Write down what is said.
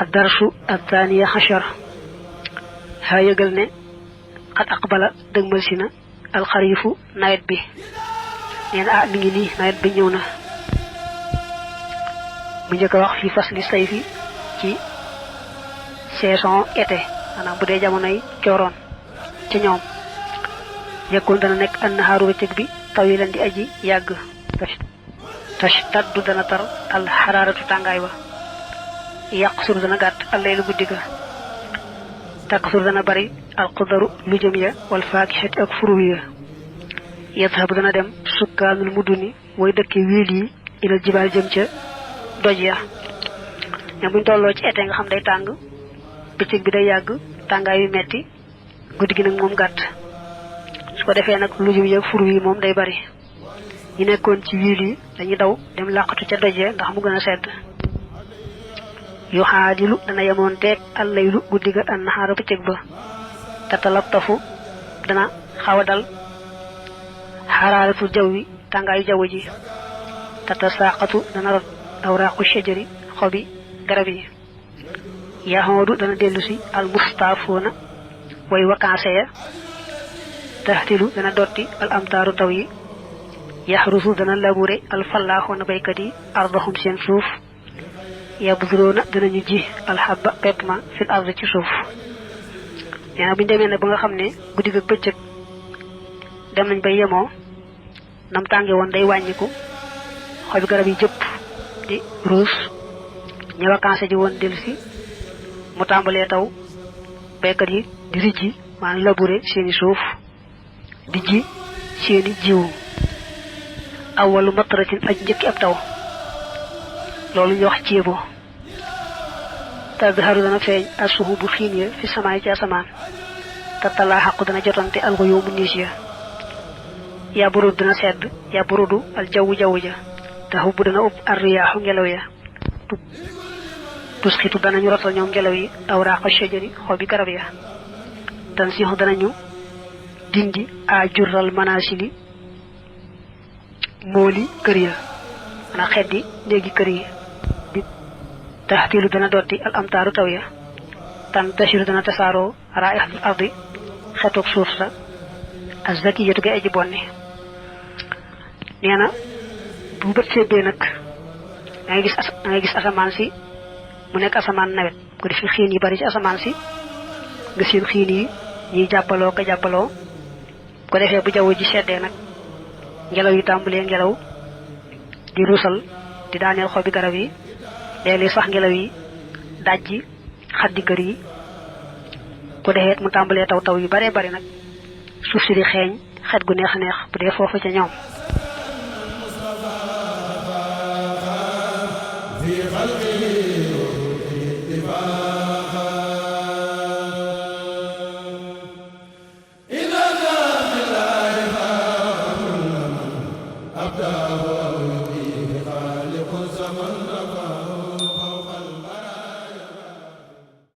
الدرس الثاني عشر هايغل قد أقبل دغمل سينا الخريف نايت بي نينا ميغي ني نايت بي ñewna bu ñëk wax fi fasli sayfi ci saison été manam bu dé jamonoy cioron ci ñoom yakul dana nek an naharu wëcëk bi tawilan di aji yag tashtaddu dana tar al hararatu tangay wa yaqsur dana gat al laylu guddiga taksur dana bari al qadaru lujum ya wal fakihat ak furuwiya yadhhab dana dem sukkanul muduni way dekk wili ila jibal jëm ca doj ya ñam buñ tollo ci été nga xam day tang bëccëg bi day yàgg tàngaay yu metti guddi gi nag moom gàtt su ko defee nag lujum yeeg furu yi moom day bari ñi nekkoon ci wiil yi dañuy daw dem làqatu ca doje ndax mu gën a sedd yu xaadilu dana yemoon teeg allaylu guddi ga an naxaara bëccëg ba tatalattafu dana xaw a dal xaraaratu jaw wi tàngaayu jaww ji tatasaqatu dana rot awraaqu shajari xobi garab yi yahudu dana delusi al mustafuna way wakaase ya tahtilu dana dotti al amtaru tawi yahrusu dana labure al fallahuna baykati ardahum sen suuf yabzuruna dana ñu ji al habba pepma fil ard ci suuf neena buñ demé nak ba nga xamné guddi ak beccëk dem nañ bay yemo nam tangé won day wañiku xobi garab yi jëpp di rouge ñi wakaase ji won delusi mu tambalé taw békat yi di rijji man labouré seeni suuf di ji seeni jiwu awalu matratin aj njëkki ab taw loolu ñu wax ciebo tazharu dana feeñ asuhubu xiin fi samaay ci asamaan tatalaaxaqu dana jotante alxuyumu niis ya ya burud dana sedd ya burudu al jawwu jawwu ja taxubu dana upp arriyaaxu ngelaw ya tusxitu danañu rotal ñoom ngelaw yi awraaqa shajari xobi garab ya tansihu danañu dindi ajural manasili mooli kër ya na xeddi néegi kër yi di taxtilu dana dotti al amtaaru taw ya tan tashiru dana tasaaroo raaixatul ardi xetoog suuf sa azzakiyatu ga aji bonni nee na bu bët seddee nag da ngay gis asamaan si mu nek asaman nawet ko def xiin yi bari ci asaman si nga seen xiin yi ñi jappalo ko jappalo ko defé bu jawu ji sédé nak ngelaw yi tambulé ngelaw di rusal di daanel xobi garab yi lélé sax ngelaw yi dajji xaddi kër yi ko defé mu tambulé taw taw yu bari bari nak suuf ci di xéñ xet gu neex neex bu dé fofu ci ñoom في خلقه اتفاقا